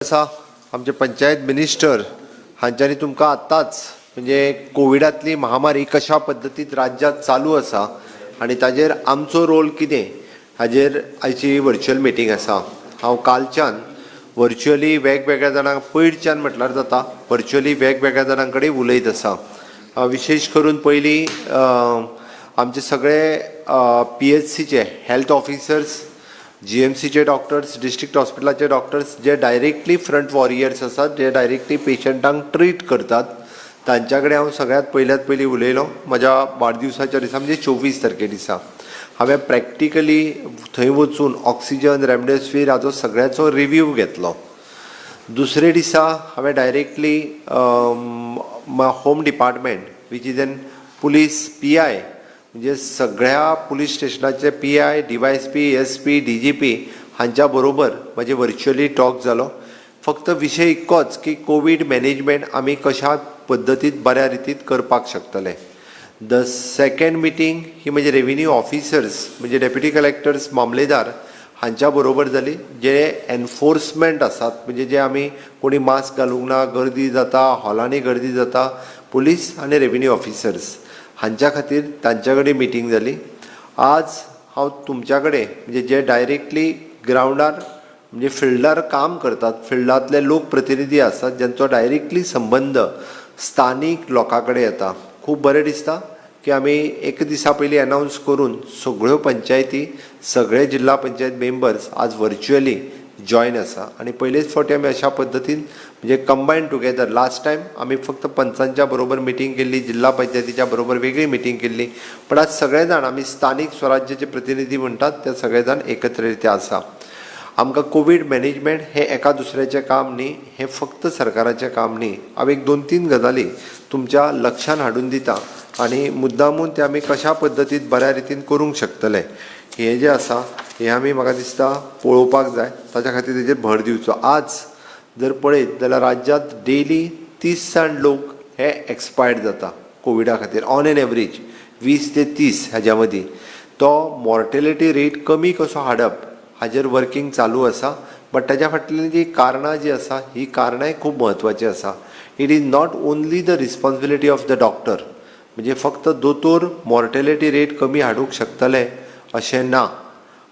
आसा आमचे पंचायत मिनिस्टर हांच्यांनी तुमकां आत्ताच म्हणजे कोविडांतली महामारी कशा पद्दतीन राज्यांत चालू आसा आनी ताजेर आमचो रोल कितें हाजेर आयची व्हर्च्युअल मिटींग आसा. हांव कालच्यान व्हर्च्युअली वेगवेगळ्या जाणांक पयरच्यान म्हटल्यार जाता व्हर्च्युअली वेगवेगळ्या जाणां कडेन उलयत आसा. विशेश करून पयलीं आमचे सगळे पी एच सीचे हेल्थ ऑफिसर्स, जीएमसीचे डॉक्टर्स, डिस्ट्रिक्ट हॉस्पिटलाचे डॉक्टर्स जे डायरेक्टली फ्रंट वॉरियर्स आसात, जे डायरेक्टली पेशंटांक ट्रीट करतात, तांच्या कडेन हांव सगळ्यांत पयल्यात पयलीं उलयलो. म्हज्या वाडदिवसाच्या दिसा म्हणजे 24 तारखे दिसा हांवें प्रॅक्टिकली थंय वचून ऑक्सिजन, रेमडेसिवीर हाजो सगळ्याचो रिव्यू घेतलो. दुसरे दिसा हांवें directly home department, which is an police PI, म्हणजे सगळ्या police स्टेशनाचे PI, DySP, SP, DGP हांच्या बरोबर म्हजे व्हर्च्युअली टॉक जालो. फक्त विशय इतकोच की कोवीड मॅनेजमेंट आमी कशा पद्दतीन बऱ्या रितीन करपाक शकतले. The second meeting ही म्हणजे रेविन्यू ऑफिसर्स म्हणजे डेप्युटी कलेक्टर्स, मामलेदार हांच्या बरोबर जाली, जे एनफोर्समेंट आसात, म्हणजे जे आमी कोणी मास्क घालूंक ना, गर्दी जाता, हॉलांनी गर्दी जाता, पुलीस आनी रेविन्यू ऑफिसर्स हांच्या खातीर तांच्या कडेन मिटींग जाली. आज हांव तुमच्या कडेन म्हणजे जे डायरेक्टली ग्रावंडार म्हणजे फिल्डार काम करतात, फिल्डांतले लोकप्रतिनिधी आसात, ज्यांचो डायरेक्टली संबंद स्थानीक लोकां कडेन येता, खूब बरें दिसता की आमी एक दिसा पयलीं अनावन्स करून सगळ्यो पंचायती, सगळे जिल्हा पंचायत मेंबर्स आज व्हर्च्युअली जॉयन आसा. आनी पयलेच फावटी आमी अशा पद्दतीन म्हणजे कंबायन टुगेदर. लास्ट टायम आमी फक्त पंचांच्या बरोबर मिटींग केल्ली, जिल्हा पंचायतीच्या बरोबर वेगळी मिटींग केल्ली, पण आज सगळे जाण आमी स्थानीक स्वराज्याचे प्रतिनिधी म्हणटात ते सगळे जाण एकत्रित्या आसा. आमकां कोवीड मॅनेजमेंट हें एका दुसऱ्याचें काम न्ही, हें फक्त सरकाराचें काम न्ही. हांव एक दोन तीन गजाली तुमच्या लक्षान हाडून दिता आनी मुद्दामून ते आमी कशा पद्दतीन बऱ्या रितीन करूंक शकतले हें जें आसा हें आमी म्हाका दिसता पळोवपाक जाय. ताच्या खातीर तेजेर भर दिवचो. आज जर पळयत जाल्यार राज्यांत डेली 30 जाण लोक हे एक्सपायर्ड जाता कोविडा खातीर. ऑन एन एवरेज 20 ते 30 हाज्या मदीं. तो मॉर्टेलिटी रेट कमी कसो हाडप हाजेर वर्कींग चालू आसा, बट ताज्या फाटलीं जी कारणां जी आसा ही कारणांय खूब म्हत्वाची आसा. It is not only the responsibility of the doctor, म्हणजे फक्त दोतोर मॉर्टेलिटी रेट कमी हाडूंक शकतले अशें ना.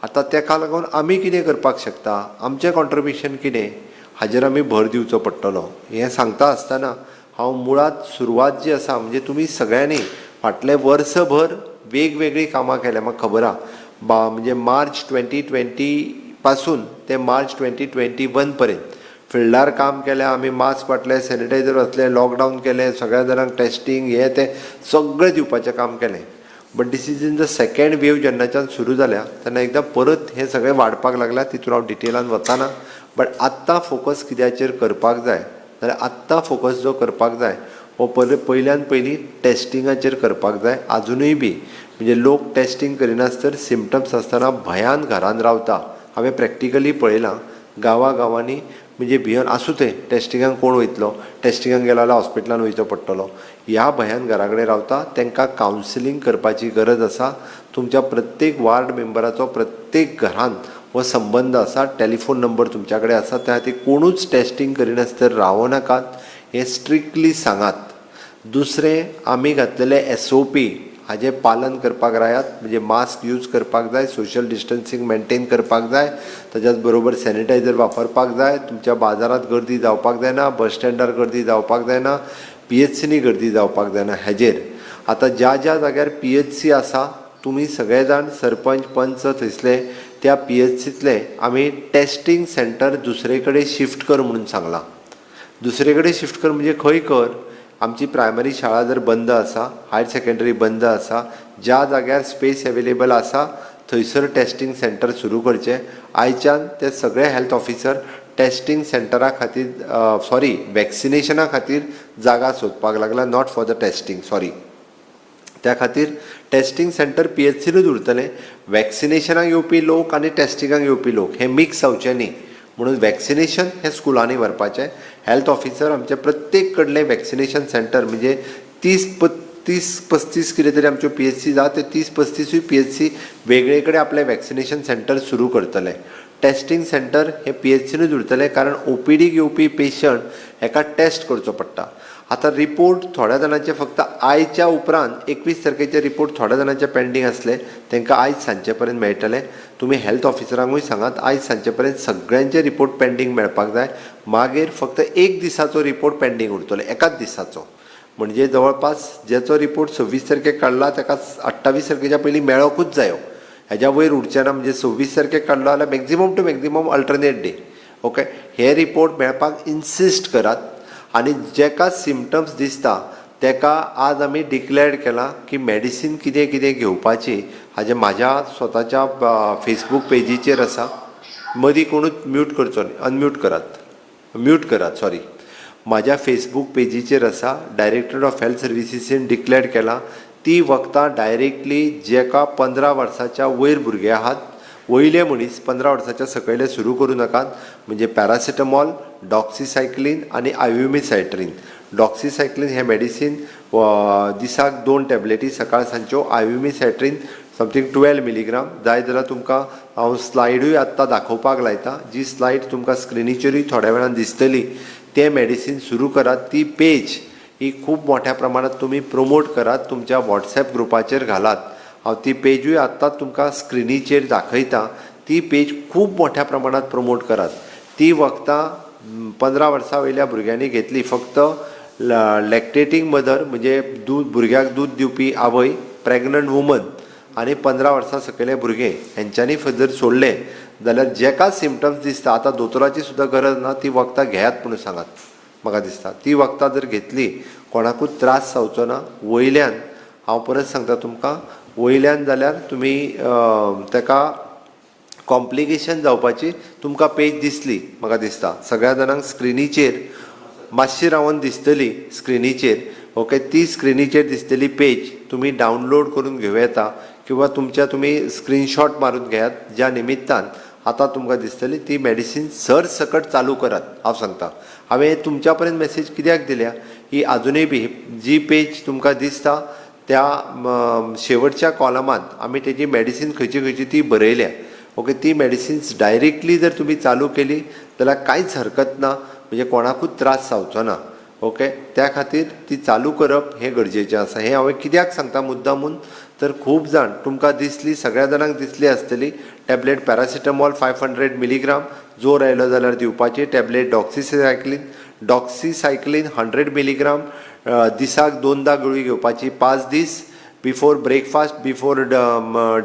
आतां ताका लागून आमी कितें करपाक शकता, आमचें कॉन्ट्रिब्युशन कितें, हाजेर आमी भर दिवचो पडटलो. हें सांगता आसतना हांव मुळांत सुरवात जी आसा म्हणजे तुमी सगळ्यांनी फाटलें वर्सभर वेगवेगळीं कामां केल्या. म्हाका खबर आहा बा, म्हणजे मार्च 2020 पासून ते मार्च 2021 पर्यंत फिल्डार काम केलें आमी. मास्क वांटले, सॅनिटायझर वांटले, लॉकडावन केलें, सगळ्या जाणांक टेस्टींग हें तें सगळें दिवपाचें काम केलें. But this is in the second wave जेन्नाच्यान सुरू जाल्या तेन्ना एकदां परत हें सगळें वाडपाक लागलां. तितून हांव डिटेलान वचना, बट आत्तां फोकस कित्याचेर करपाक जाय जाल्यार आत्तां फोकस जो करपाक जाय हो पयल्यान पयलीं टेस्टिंगाचेर करपाक जाय. आजुनूय बी म्हणजे लोक टेस्टींग करिनासतर सिमटम्स आसतना भंयान घरान रावता. हांवें प्रॅक्टिकली पळयलां गांवा गांवांनी, म्हणजे भियन आसूं तें, टेस्टिंगाक कोण वयतलो, टेस्टिंगाक गेलो जाल्यार हॉस्पिटलान वयचो पडटलो, ह्या भंयान घरा कडेन रावता. तांकां कावन्सिलींग करपाची गरज आसा. तुमच्या प्रत्येक वार्ड मेंबराचो प्रत्येक घरांत हो संबंद आसा, टेलिफोन नंबर तुमच्या कडेन आसा. त्या खातीर कोणूच टेस्टींग करिनासतर रावो नाकात हें स्ट्रिक्टली सांगात. दुसरें, आमी घातलेले एसओपी हाजें पालन करपाक रायात. म्हणजे मास्क यूज करपाक जाय, सोशल डिस्टन्सींग मेनटेन करपाक जाय, ताच्याच बरोबर सॅनिटायझर वापरपाक जाय. तुमच्या बाजारांत गर्दी जावपाक जायना, बस स्टँडार गर्दी जावपाक जायना, पीएचसीनी गर्दी जावपाक जायना. हेजेर आतां ज्या ज्या जाग्यार पीएचसी आसा, तुमी सगळे जाण सरपंच, पंच थंयसले त्या पीएचसींतले आमी टेस्टींग सेंटर दुसरे कडेन शिफ्ट कर म्हणून सांगलां. दुसरे कडेन शिफ्ट कर म्हणजे खंय कर? आमची प्रायमरी शाळा जर बंद आसा, हायर सेकंडरी बंद आसा, ज्या जाग्यार स्पेस एवेलेबल आसा थंयसर टेस्टींग सेंटर सुरू करचें. आयच्यान ते सगळे हेल्थ ऑफिसर टेस्टींग सेंटरा खातीर, सॉरी, वॅक्सिनेशना खातीर जागा सोदपाक लागला, not for the testing, sorry. त्या खातीर टेस्टींग सेंटर पीएचसीनूच उरतलें. वॅक्सिनेशनाक येवपी लोक आनी टेस्टिंगाक येवपी लोक हे मिक्स जावचे न्ही म्हणून वॅक्सिनेशन हें स्कुलांनी व्हरपाचें. हेल्थ ऑफिसर आमचे प्रत्येक कडलें वॅक्सिनेशन सेंटर म्हणजे 30 35 कितें तरी आमच्यो पीएचसी जाता, ते 30 35ूय पीएचसी वेगळे कडेन आपलें वॅक्सिनेशन सेंटर सुरू करतले. टेस्टिंग सेंटर हें पीएचसीनूच उरतलें, कारण ओपीडीक येवपी पेशंट हेका टेस्ट करचो पडटा. आतां रिपोर्ट थोड्या जाणांचे फक्त आयच्या उपरांत 21 तारखेचे रिपोर्ट थोड्या जाणांचे पेंडींग आसले, तांकां आयज सांजचे पर्यंत मेळटले. तुमी हेल्थ ऑफिसरांकूय सांगात, आयज सांजचे पर्यंत सगळ्यांचे रिपोर्ट पेंडींग मेळपाक जाय. मागीर फक्त एक दिसाचो रिपोर्ट पेंडींग उरतलो, एकाच दिसाचो. म्हणजे जवळपास ज्याचो रिपोर्ट 26 तारखेक काडला ताका 28 तारखेच्या पयलीं मेळोकूच जायो, हेज्या वयर उरचें ना. म्हणजे 26 तारखेक काडलो जाल्यार maximum to maximum alternate day. Okay, हे रिपोर्ट मेळपाक इन्सिस्ट करात. आनी जेका सिमटम्स दिसता तेका आज आमी डिक्लेअर केलां की मेडिसीन कितें कितें घेवपाची, हाजें म्हाज्या स्वताच्या फेसबूक पेजीचेर आसा. मदीं कोणूच म्यूट करचो न्ही, अनम्यूट करात, म्यूट करात, सॉरी. म्हाज्या फेसबूक पेजीचेर आसा, डायरेक्टर ऑफ हेल्थ सर्विसीसीन डिक्लेअर केलां ती वखदां डायरेक्टली जेका 15 वर्साच्या वयर भुरगे आहात, वयले मनीस 15 वर्साच्या सकयले सुरू करूं नाकात. म्हणजे पॅरासिटामॉल, डॉक्सिसायक्लीन आनी आयव्युमिसायट्रीन. डॉक्सिसायक्लीन हें मेडिसीन दिसाक 2 टॅबलेटी सकाळ सांजच्यो, आयव्युमिसायट्रीन समथींग 12 मिलीग्राम. जाय जाल्यार तुमकां हांव स्लायडूय आत्तां दाखोवपाक लायता, जी स्लायड तुमकां स्क्रिनीचेरूय थोड्या वेळान दिसतली. तें मेडिसीन सुरू करात. ती पेज ही खूब मोठ्या प्रमाणात तुमी प्रोमोट करात, तुमच्या वॉट्सॅप ग्रुपाचेर घालात. हांव ती पेजूय आत्तां तुमकां स्क्रिनीचेर दाखयता. ती पेज खूब मोठ्या प्रमाणात प्रोमोट करात. ती वखदां 15 वर्सां वयल्या भुरग्यांनी घेतली, फक्त लॅक्टेटींग मदर म्हणजे दूद भुरग्याक दूद दिवपी आवय, प्रेग्नंट वुमन आनी 15 वर्सां सकयले भुरगे हेंच्यांनी जर सोडलें जाल्यार जेका सिमटम्स दिसता, आतां दोतोराची सुद्दां गरज ना, ती वखदां घेयात म्हणून सांगात. म्हाका दिसता ती वखदां जर घेतली कोणाकूच त्रास जावचो ना. वयल्यान हांव परत सांगता तुमकां, वयल्यान जाल्यार तुमी तेका कॉम्प्लिकेशन जावपाची तुमकां पेज दिसली म्हाका दिसता सगळ्या जाणांक स्क्रिनीचेर मातशी रावन दिसतली स्क्रिनीचेर. ओके, ती स्क्रिनीचेर दिसतली पेज तुमी डावनलोड करून घेवं येता किंवा तुमच्या तुमी स्क्रिनशॉट मारून घेयात, ज्या निमित्तान आतां तुमकां दिसतली ती मेडिसीन सरसकट चालू करात. हांव सांगता, हांवें तुमच्या पर्यंत मेसेज कित्याक दिल्या ही आजुनूय बी जी पेज तुमकां दिसता त्या शेवटच्या कॉलमांत आमी तेजी मेडिसीन खंयची खंयची ती बरयल्या. ओके, ती मेडिसिन्स डायरेक्टली जर तुमी चालू केली जाल्यार कांयच हरकत ना, म्हणजे कोणाकूच त्रास जावचो ना. ओके, त्या खातीर ती चालू करप हें गरजेचें आसा. हें हांवें कित्याक सांगता मुद्दामून, तर खूब जाण तुमकां दिसली, सगळ्या जाणांक दिसली आसतली टॅबलेट पॅरासिटामॉल 500 मिलीग्राम जोर आयलो जाल्यार दिवपाची टॅबलेट, डॉक्सिसायक्लीन 100 मिलीग्राम दिसाक 2दा गुळी घेवपाची 5 दीस before breakfast before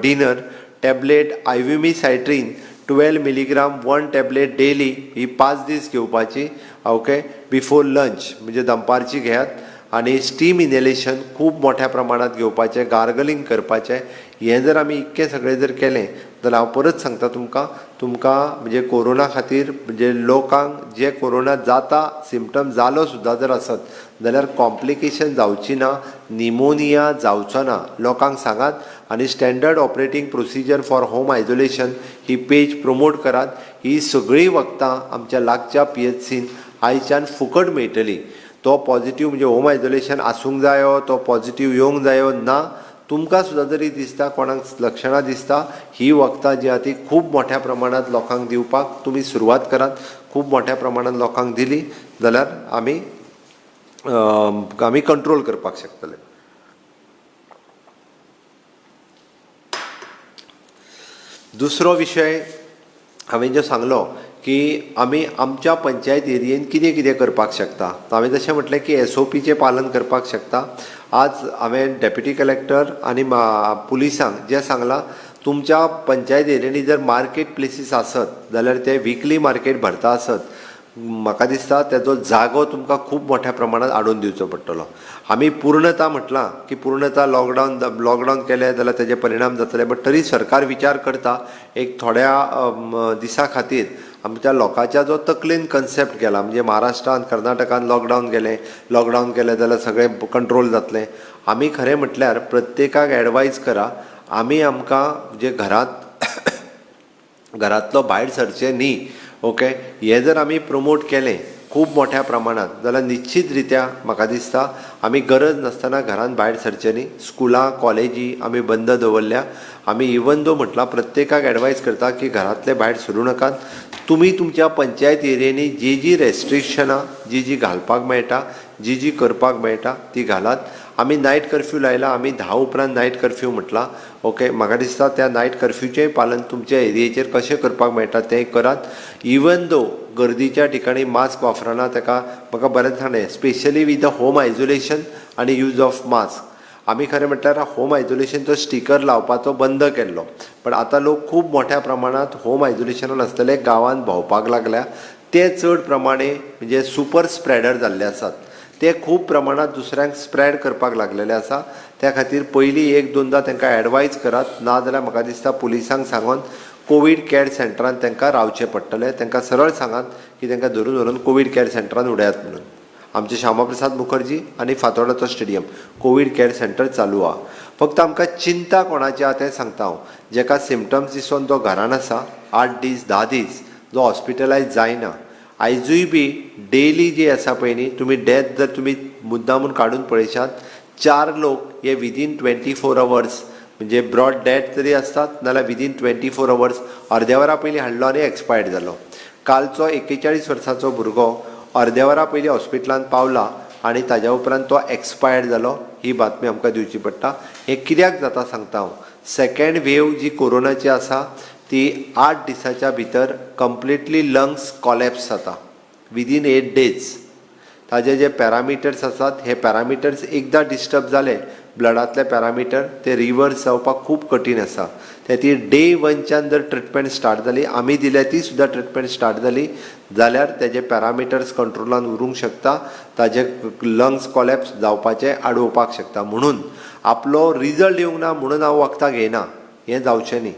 dinner. Tablet आयव्युमिसायट्रीन 12 milligram 1 tablet daily ही 5 दीस घेवपाची. ओके, बिफोर लंच म्हणजे दनपारची घेयात. आनी स्टीम इनहेलेशन खूब मोठ्या प्रमाणांत घेवपाचें, गार्गलिंग करपाचें. हें जर आमी इतकें सगळें जर केलें जाल्यार हांव परत सांगता तुमकां, तुमकां म्हणजे कोरोना खातीर म्हणजे लोकांक जे कोरोना जाता सिमटम जालो सुद्दां जर आसत जाल्यार कॉम्प्लिकेशन जावची ना, निमोनिया जावचो ना. लोकांक सांगात. आनी standard operating procedure for home isolation he page promote करात. ही सगळीं वखदां आमच्या लागच्या पीएचसीन आयच्यान फुकट मेळटली. तो पॉझिटीव म्हणजे होम आयसोलेशन आसूंक जायो, तो पॉझिटीव येवंक जायो ना, तुमकां सुद्दां जरी दिसता कोणाक लक्षणां दिसता, ही वखदां जी आहा ती खूब मोठ्या प्रमाणांत लोकांक दिवपाक तुमी सुरवात करात. खूब मोठ्या प्रमाणांत लोकांक दिली जाल्यार आमी आमी कंट्रोल करपाक शकतले. दुसरो विशय हांवें जो सांगलो की आमी आमच्या पंचायत एरियेन कितें कितें करपाक शकता. हांवें जशें म्हटलें की एसओपीचें पालन करपाक शकता. आज हांवें डेप्युटी कलेक्टर आनी पुलिसांक जें सांगलां, तुमच्या पंचायत एरियेनी जर मार्केट प्लेसीस आसत जाल्यार ते विकली मार्केट भरता आसत, म्हाका दिसता तेजो जागो तुमकां खूब मोठ्या प्रमाणात हाडून दिवचो पडटलो. आमी पूर्णता म्हटलां की पूर्णता लॉकडावन केलें जाल्यार तेजे परिणाम जातले, बट तरी सरकार विचार करता एक थोड्या दिसां खातीर आमच्या लोकांच्या जो तकलेन कन्सेप्ट गेला, म्हणजे महाराष्ट्रान कर्नाटकान लॉकडावन केलें, लॉकडावन केलें जाल्यार सगळें कंट्रोल जातलें. आमी खरें म्हटल्यार प्रत्येकाक एडवायज करा, आमी आमकां जे घरांतलो भायर सरचें न्ही. ओके, हें जर आमी प्रोमोट केलें खूब मोठ्या प्रमाणात जाल्यार निश्चीत रित्या म्हाका दिसता आमी गरज नासतना घरान भायर सरचें न्ही. स्कुलां कॉलेजी आमी बंद दवरल्या. आमी इवन दो म्हटलां प्रत्येकाक एडवायज करता की घरांतले भायर सरूं नाकात. तुमी तुमच्या पंचायत एरियेनी जी जी रेस्ट्रिक्शनां जी जी घालपाक मेळटा, जी जी करपाक मेळटा ती घालात. आमी नायट कर्फ्यू लायला, आमी 10 उपरांत नायट कर्फ्यू म्हटलां. ओके, म्हाका दिसता त्या नायट कर्फ्यूचेंय पालन तुमच्या एरियेचेर कशें करपाक मेळटा तें करात. इवन दो गर्दीच्या ठिकाणी मास्क वापरना ताका म्हाका बरेंच सांगलें, specially with the home isolation आनी यूज ऑफ मास्क. आमी खरें म्हटल्यार होम आयजोलेशनचो स्टिकर लावपाचो बंद केल्लो, पण आतां लोक खूब मोठ्या प्रमाणांत होम आयजोलेशनान आसतले गांवांत भोंवपाक लागल्या. ते चड प्रमाणे म्हणजे सुपर स्प्रेडर जाल्ले आसात, ते खूब प्रमाणांत दुसऱ्यांक स्प्रेड करपाक लागलेले आसा. त्या खातीर पयलीं 1-2दा तांकां एडवायज करात, ना जाल्यार म्हाका दिसता पुलिसांक सांगून कोवीड कॅर सेंटरान तांकां रावचें पडटलें. तांकां सरळ सांगात की तांकां धरून व्हरून कोवीड कॅर सेंटरान उडयात म्हणून. आमचे श्यामाप्रसाद मुखर्जी आनी फातोर्डाचो स्टेडियम कोवीड कॅर सेंटर चालू आहा. फक्त आमकां चिंता कोणाची आहा तें सांगता हांव. जेका सिमटम्स दिसून तो घरान आसा 8 दीस 10 दीस जो हॉस्पिटलायज जायना, आयजूय बी डेली जी आसा पळय न्ही तुमी डेथ जर तुमी मुद्दामून काडून पळयशात, 4 लोक हे विदीन 24 अवर्स म्हणजे ब्रॉड डेथ तरी आसतात, नाल्यार विदीन 24 अवर्स अर्द्या वरा पयलीं हाडलो आनी एक्सपायर्ड जालो. कालचो 41 वर्साचो भुरगो अर्द्या वरा पयलीं हॉस्पिटलांत पावला आनी ताज्या उपरांत तो एक्सपायर्ड जालो. ही बातमी आमकां दिवची पडटा. हें कित्याक जाता सांगता हांव. सेकेंड वेव जी कोरोनाची आसा ती 8 दिसाच्या भितर कंप्लिटली लंग्स कॉलॅप्स जाता विदीन 8 डेज. ताजे जे पॅरामिटर्स आसात हे पॅरामिटर्स एकदां डिस्टर्ब जाले ब्लडांतले पॅरामिटर ते रिवर्स जावपाक खूब कठीण आसा. त्या खातीर डे 1च्यान जर ट्रिटमेंट स्टार्ट जाली, आमी दिल्या ती सुद्दां ट्रिटमेंट स्टार्ट जाली जाल्यार तेजे पॅरामिटर्स कंट्रोलान उरूंक शकता, ताजे लंग्स कॉलॅप्स जावपाचें आडोवपाक शकता. म्हणून आपलो रिजल्ट येवंक ना म्हणून हांव वखदां घेयना हें जावचें न्ही.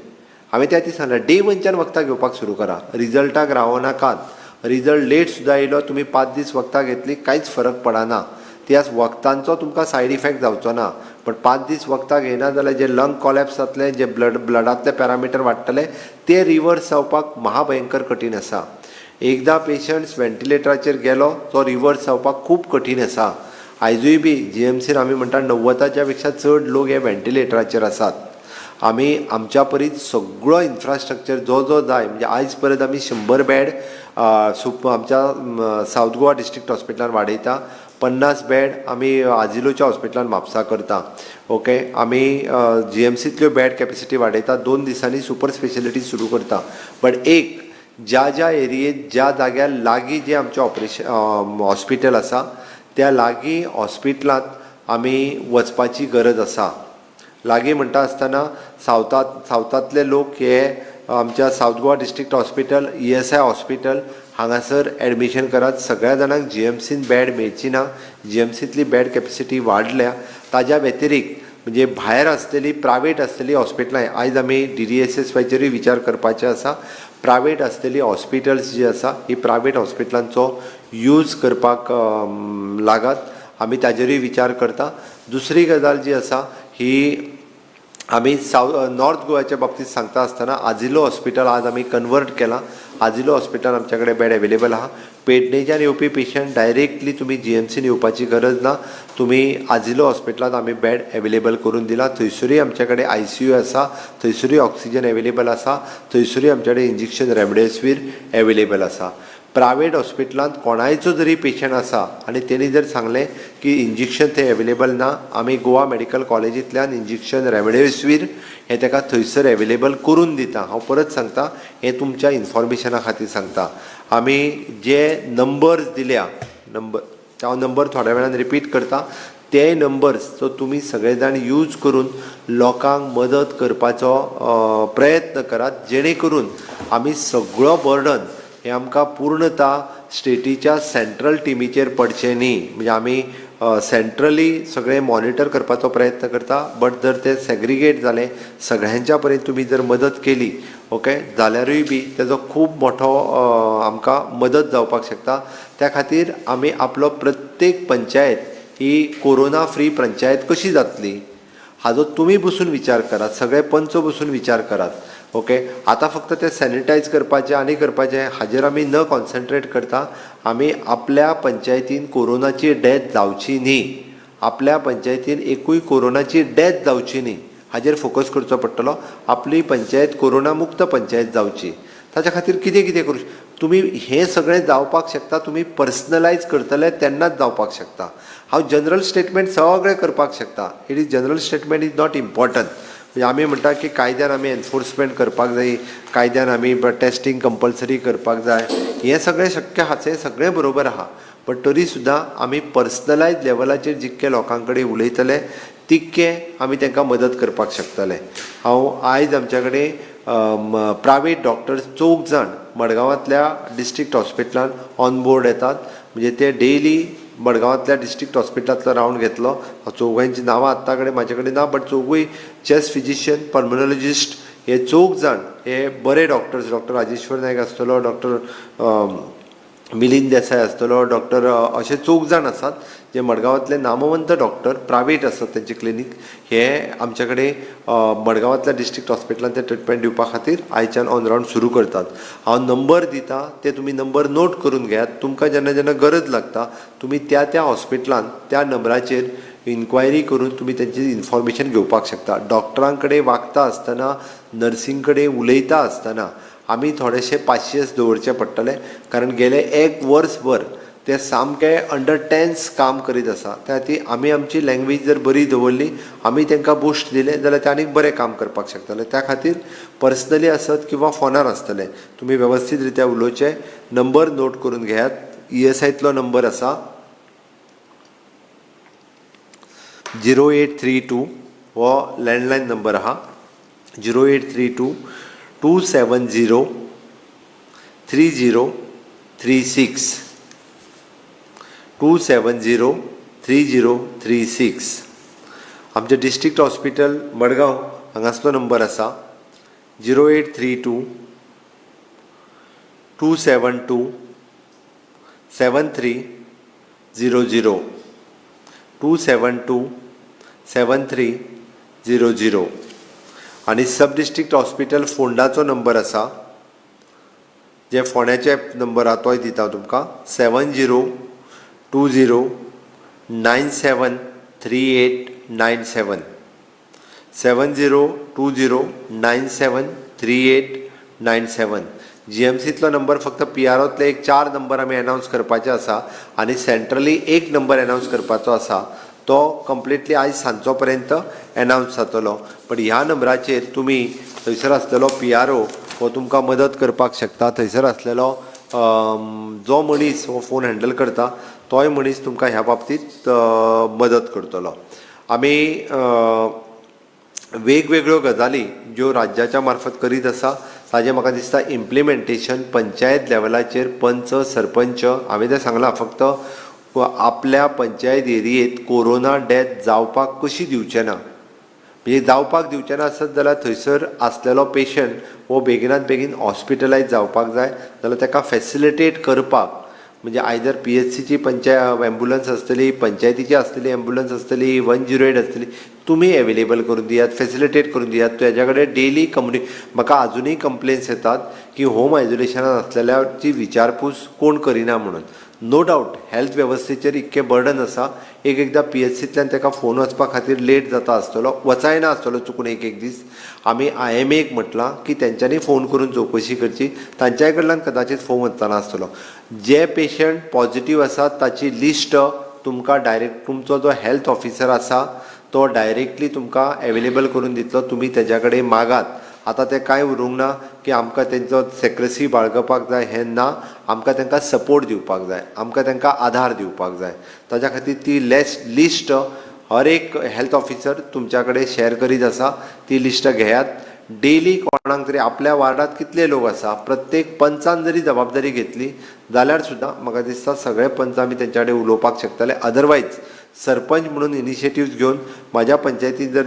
हांवें त्या खातीर सांगलें डे 1च्यान वखदां घेवपाक सुरू करा, रिजल्टाक रावनाकात. रिजल्ट लेट सुद्दां येयलो तुमी 5 दीस वखदां घेतली कांयच फरक पडना, त्याच वखदांचो तुमकां सायड इफेक्ट जावचो ना. पण 5 दीस वखदां घेयना जाल्यार जे लंग कॉलॅप्स जातले, जे ब्लडांतले पॅरामिटर वाडटले ते रिवर्स जावपाक महाभयंकर कठीण आसा. एकदां पेशंट्स व्हेंटिलेटराचेर गेलो तो रिवर्स जावपाक खूब कठीण आसा. आयजूय बी जीएमसीन आमी म्हणटा 90च्या पेक्षा चड लोक हे व्हेंटिलेटराचेर आसात. आमी आमच्या परीत सगळो इन्फ्रास्ट्रक्चर जो जो जाय म्हणजे आयज परत आमी 100 बेड आमच्या सावथ गोवा डिस्ट्रिक्ट हॉस्पिटलान वाडयता, 50 बेड आमी आजिलोच्या हॉस्पिटलान म्हापसा करता. ओके, आमी जीएमसींतल्यो बेड कॅपेसिटी वाडयता, 2 दिसांनी सुपर स्पेशलिटी सुरू करता. बट एक ज्या ज्या एरियेत ज्या जाग्यार लागीं जें आमचें ऑपरेशन हॉस्पिटल आसा त्या लागीं हॉस्पिटलांत आमी वचपाची गरज आसा. लागीं म्हणटा आसतना सावथांतले लोक हे आमच्या south Goa district hospital, ESI hospital हांगासर एडमिशन करात. सगळ्या जाणांक जीएमसीन बेड मेळची ना, जीएमसींतली बेड कॅपेसिटी वाडल्या. ताज्या व्यतिरिक्त म्हणजे भायर आसलेली प्रायवेट आसलेली हॉस्पिटलां आयज आमी DDSSYचेरूय विचार करपाचे आसा. प्रायवेट आसलेली हॉस्पिटल्स जी आसा ही प्रायवेट हॉस्पिटलांचो यूज करपाक लागात, आमी ताजेरूय विचार करता. दुसरी गजाल जी आसा ही आमी नॉर्थ गोवाच्या बाबतींत सांगता आसतना आजिलो हॉस्पिटल आज आमी कन्वर्ट केलां. आजिलो हॉस्पिटल आमच्या कडेन बेड एवेलेबल आहा. पेडणेच्यान येवपी पेशंट डायरेक्टली तुमी जीएमसीन येवपाची गरज ना, तुमी आजिलो हॉस्पिटलांत आमी बेड एवेलेबल करून दिला. थंयसरूय आमच्या कडेन ICU आसा, थंयसरूय ऑक्सिजन एवेलेबल आसा, थंयसरूय आमच्या कडेन इंजेक्शन रेमडेसिवीर एवेलेबल आसा. प्रायवेट हॉस्पिटलांत कोणायचो जरी पेशंट आसा आनी तेणी जर सांगलें की इंजेक्शन थंय एवेलेबल ना, आमी गोवा मेडिकल कॉलेजींतल्यान इंजेक्शन रेमडेसिवीर हें ताका थंयसर एवेलेबल करून दिता. हांव परत सांगता, हें तुमच्या इन्फॉर्मेशना खातीर सांगता. आमी जे नंबर्स दिल्या, हांव नंबर थोड्या वेळान रिपीट करता, ते नंबर्स जो तुमी सगळे जाण यूज करून लोकांक मदत करपाचो प्रयत्न करात, जेणे करून आमी सगळो बर्डन हें आमकां पूर्णता स्टेटीच्या सेंट्रल टिमीचेर पडचें न्ही. म्हणजे आमी सेंट्रली सगळें मॉनिटर करपाचो प्रयत्न करता, बट जर तें सेग्रिगेट जालें सगळ्यांच्या पर्यंत तुमी जर मदत केली ओके जाल्यारूय बी तेजो खूब मोठो आमकां मदत जावपाक शकता. त्या खातीर आमी आपलो प्रत्येक पंचायत ही कोरोना फ्री पंचायत कशी जातली हाजो तुमी बसून विचार करात, सगळे पंच बसून विचार करात. ओके, आतां फक्त ते सॅनिटायज करपाचें आनी करपाचें हाजेर आमी न कॉन्सन्ट्रेट करता आमी आपल्या पंचायतीन कोरोनाची डॅथ जावची न्ही, आपल्या पंचायतीन एकूय कोरोनाची डॅथ जावची न्ही हाजेर फोकस करचो पडटलो. आपली पंचायत कोरोना मुक्त पंचायत जावची, ताच्या खातीर कितें कितें करूं तुमी, हें सगळें जावपाक शकता. तुमी पर्सनलायज करतले तेन्नाच जावपाक शकता. हांव जनरल स्टेटमेंट सगळें करपाक शकता. It is general statement is not important. म्हणजे आमी म्हणटा की कायद्यान आमी एनफोर्समेंट करपाक जाय, कायद्यान आमी टेस्टींग कंपल्सरी करपाक जाय, हें सगळें शक्य आहा, हें सगळें बरोबर आहा. बट तरी सुद्दां आमी पर्सनलायज लेवलाचेर जितके लोकां कडेन उलयतले तितके आमी तांकां मदत करपाक शकतले. हांव आयज आमच्या कडेन प्रायवेट डॉक्टर्स 4 जाण मडगांवांतल्या डिस्ट्रिक्ट हॉस्पिटलान ऑन बोर्ड येतात. म्हणजे ते डेली मडगांवांतल्या डिस्ट्रिक्ट हॉस्पिटलांतलो रावंड घेतलो. चौगांची नांवां आत्तां कडेन म्हाजे कडेन ना, बट चौगूय चेस्ट फिजिशियन, पल्मोनोलॉजिस्ट, हे 4 जाण हे बरे डॉक्टर्स. डॉक्टर राजेश्वर नायक आसतलो, डॉक्टर मिलिंद देसाय आसतलो, डॉक्टर अशे 4 जाण आसात जे मडगांवांतले नामवंत डॉक्टर प्रायवेट आसात. तेंचे क्लिनीक हे आमचे कडेन मडगांवांतल्या डिस्ट्रिक्ट हॉस्पिटलान ते ट्रिटमेंट दिवपा खातीर आयच्यान ऑन रावंड सुरू करतात. हांव नंबर दिता, ते तुमी नंबर नोट करून घेयात. तुमकां जेन्ना जेन्ना गरज लागता तुमी त्या त्या हॉस्पिटलान त्या नंबराचेर इन्क्वायरी करून तुमी तेंची इन्फॉर्मेशन घेवपाक शकता. डॉक्टरां कडेन वागता आसतना, नर्सीं कडेन उलयता आसतना आमी थोडेशे पाशियेंस दवरचें पडटलें, कारण गेले 1 वर्सभर ते सामके अंडर टेन्स काम करीत आसा. त्या खातीर आमी आमची लँग्वेज जर बरी दवरली, आमी तांकां बुस्ट दिलें जाल्यार ते आनीक बरें काम करपाक शकतले. त्या खातीर पर्सनली आसत किंवा फोनार आसतले तुमी वेवस्थीत रित्या उलोवचें. नंबर नोट करून घेयात. ESIतलो नंबर आसा 0832, हो लँडलायन नंबर आहा. 0832 270 3036, 270 3036. आमचें डिस्ट्रिक्ट हॉस्पिटल मडगांव हांगासलो नंबर आसा 0832 272 7300, 272 7300. आनी सब डिस्ट्रिक्ट हॉस्पिटल फोंडाचो नंबर आसा, जे फोंड्याचे नंबर आहा तोय दिता तुमकां, 7020 973897, 7020 973897. GMCतलो नंबर फक्त PROतले एक 4 नंबर आमी एनावन्स करपाचे आसा आनी सेंट्रली 1 नंबर एनावन्स करपाचो आसा, तो कंप्लिटली आयज सांजचो पर्यंत एनावन्स जातलो. पण ह्या नंबराचेर तुमी थंयसर आसलेलो PRO हो तुमकां मदत करपाक शकता. थंयसर आसलेलो जो मनीस हो फोन हँडल करता तोय मनीस तुमकां ह्या बाबतींत मदत करतलो. आमी वेगवेगळ्यो गजाली ज्यो राज्याच्या मार्फत करीत आसा ताजें म्हाका दिसता इम्प्लिमेंटेशन पंचायत लेवलाचेर पंच सरपंच हांवें तें सांगलां, फक्त आपल्या पंचायत एरियेंत कोरोना डॅथ जावपाक कशी दिवचें ना, म्हणजे जावपाक दिवचें ना आसत जाल्यार थंयसर आसलेलो पेशंट हो बेगिनात बेगीन हॉस्पिटलायज जावपाक जाय, जाल्यार ताका फॅसिलिटेट करपाक म्हणजे आयदर PHCची एम्बुलन्स आसतली, पंचायतीची आसतली एम्बुलन्स आसतली, 108 आसतली, तुमी एवेलेबल करून दियात, फॅसिलिटेट करून दियात. तेज्या कडेन डेली म्हाका आजुनूय कंप्लेन्स येतात की होम आयजोलेशनान आसलेल्याची विचारपूस कोण करिना म्हणून. नो डावट हेल्थ वेवस्थेचेर इतकें बर्डन आसा, एक एकदां PHCतल्यान ताका फोन वचपा खातीर लेट जाता आसतलो, वचायना आसतलो चुकून एक एक दीस. आमी IMAक म्हटलां की तेंच्यांनी फोन करून चवकशी करची, तांच्याय कडल्यान कदाचीत फोन वचना आसतलो. जे पेशंट पॉझिटीव आसात ताची लिस्ट तुमकां डायरेक्ट तुमचो जो हेल्थ ऑफिसर आसा तो डायरेक्टली तुमकां एवेलेबल करून दितलो, तुमी तेज्या कडेन मागात. आतां तें कांय उरूंक ना की आमकां तेंचो सेक्रेसी बाळगपाक जाय, हें ना. आमकां तांकां सपोर्ट दिवपाक जाय, आमकां तांकां आधार दिवपाक जाय. ताच्या खातीर ती लिस्ट हर एक हेल्थ ऑफिसर तुमच्या कडेन शेअर करीत आसा, ती लिस्ट घेयात. डेली कोणाक तरी आपल्या वार्डांत कितले लोक आसा, प्रत्येक पंचान जरी जबाबदारी घेतली जाल्यार सुद्दां म्हाका दिसता सगळे पंच आमी तेंच्या कडेन उलोवपाक शकतले. अदरवायज सरपंच म्हणून इनिशिएटिव्ज घेवन म्हाज्या पंचायतीन जर